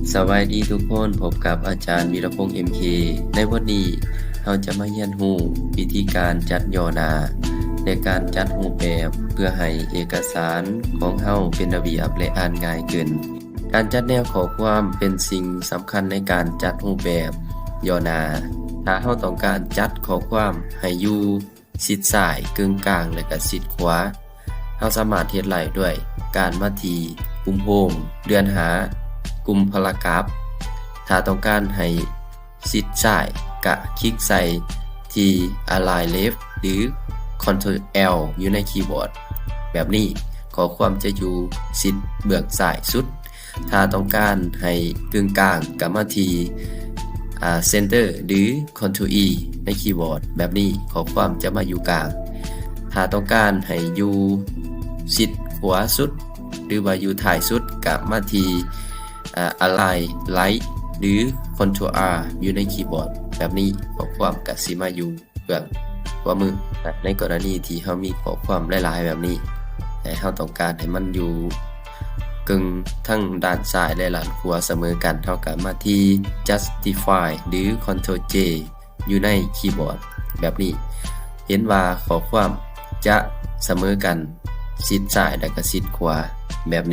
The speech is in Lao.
ສະບາຍດີທຸກຄົນ, ພົບກັບອາຈານ ວິລະພົງ ເອັມເຄ. ໃນວັນນີ້ເຮົາຈະມາຮຽນຮູ້ວິທີການຈັດຫຍໍ້ໜ້າ ແລະ ການຈັດຮູບແບບ ເພື່ອໃຫ້ເອກະສານຂອງເຮົາເປັນລະບຽບ ແລະ ອ່ານງ່າຍຂຶ້ນ. ການຈັດແນວຂໍ້ຄວາມເປັນສິ່ງສຳຄັນໃນການຈັດຮູບແບບຫຍໍ້ໜ້າ. ຖ້າເຮົາຕ້ອງການຈັດຂໍ້ຄວາມໃຫ້ຢູ່ ຊິດຊ້າຍ, ເຄິ່ງກາງ ແລະ ກະຊິດຂວາ, ເຮົາສາມາດເຮັດໄດ້ດ້ວຍການມາທີ່ປຸ່ມໂຮມ, ເດືອນຫ້າ, ປຸ່ມພາຣາກຣາຟ. ຖ້າຕ້ອງການໃຫ້ຊິດຊ້າຍ, ກະຄລິກໃສ່ທີ່ Align Left ຫຼື Ctrl L ຢູ່ໃນຄີບອດ. ແບບນີ້ ຂໍ້ຄວາມຈະຢູ່ຊິດເບື້ອງຊ້າຍສຸດ. ຖ້າຕ້ອງການໃຫ້ເຄິ່ງກາງ ກະມາທີ່ ອາ Center ຫຼື Ctrl E ໃນຄີບອດ. ແບບນີ້ ຂໍ້ຄວາມຈະມາຢູ່ກາງ. ຖ້າຕ້ອງການໃຫ້ຢູ່ຊິດຂວາສຸດ ຫຼືວ່າຢູ່ທ້າຍສຸດ ກະມາທີ່ ອາ Align Right ຫຼື Ctrl R ຢູ່ໃນຄີບອດ. ແບບນີ້ ຂໍ້ຄວາມກະຊິມາຢູ່ ເບື້ອງຂວາມື. ໃນກໍລະນີທີ່ເຮົາມີຂໍ້ຄວາມຫຼາຍໆແບບນີ້ ແລະ ເຮົາຕ້ອງການໃຫ້ມັນຢູ່ເຄິ່ງທັງດ້ານຊ້າຍ ແລະ ດ້ານຂວາສະເໝີກັນ, ເຮົາກໍມາທີ່ Justify ຫຼື Ctrl J ຢູ່ໃນຄີບອດ. ແບບນີ້ ເຫັນວ່າຂໍ້ຄວາມຈະສະເໝີກັນ ຊິດຊ້າຍ ແລະ ກໍຊິດຂວາ ແບບນີ້.